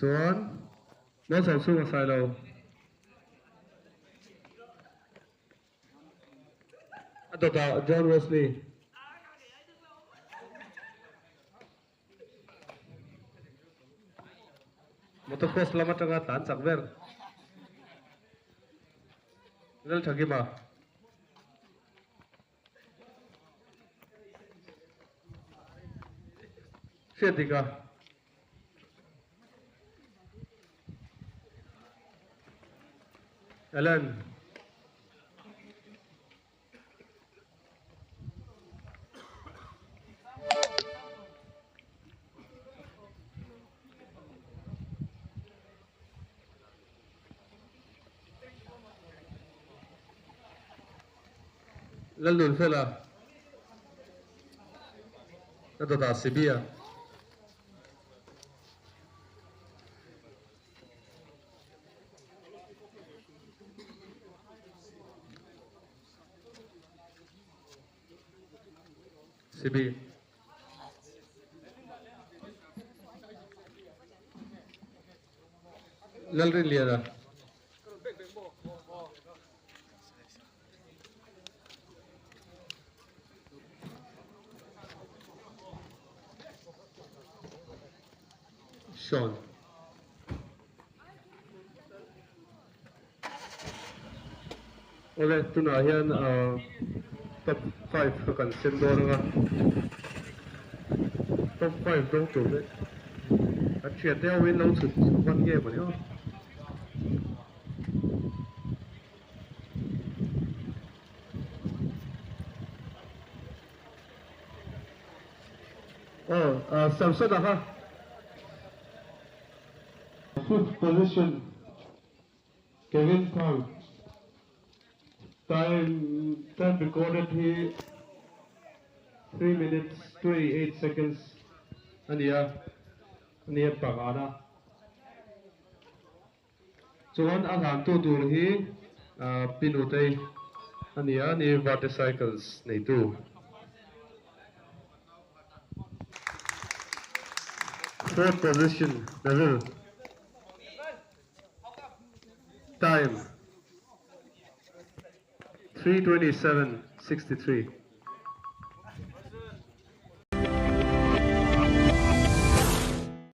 Chuan Malsawmchhunga Sailo a dawtah John Wesley. Motocross lam atanga tlan chak ber Lalthakima. Hriat dik a. Ellen. Lalnunfela a dawtah Sibia. Sibi. Lalrinliana. Sean. Awle tunah hian top 5 kha kan sem dawn anga top 5 dawng tur te kan thian te ho in lo chhut hman nge mawni aw. Aw Samsona kha fifth position Kevin Phang time time recorded hi 3 minutes 28 seconds a ni a a ni a pangana chuan a hlantu tur hi Pinutei a ni a ni Vate Cycles neitu. Fourth position Neville time 3:27.63.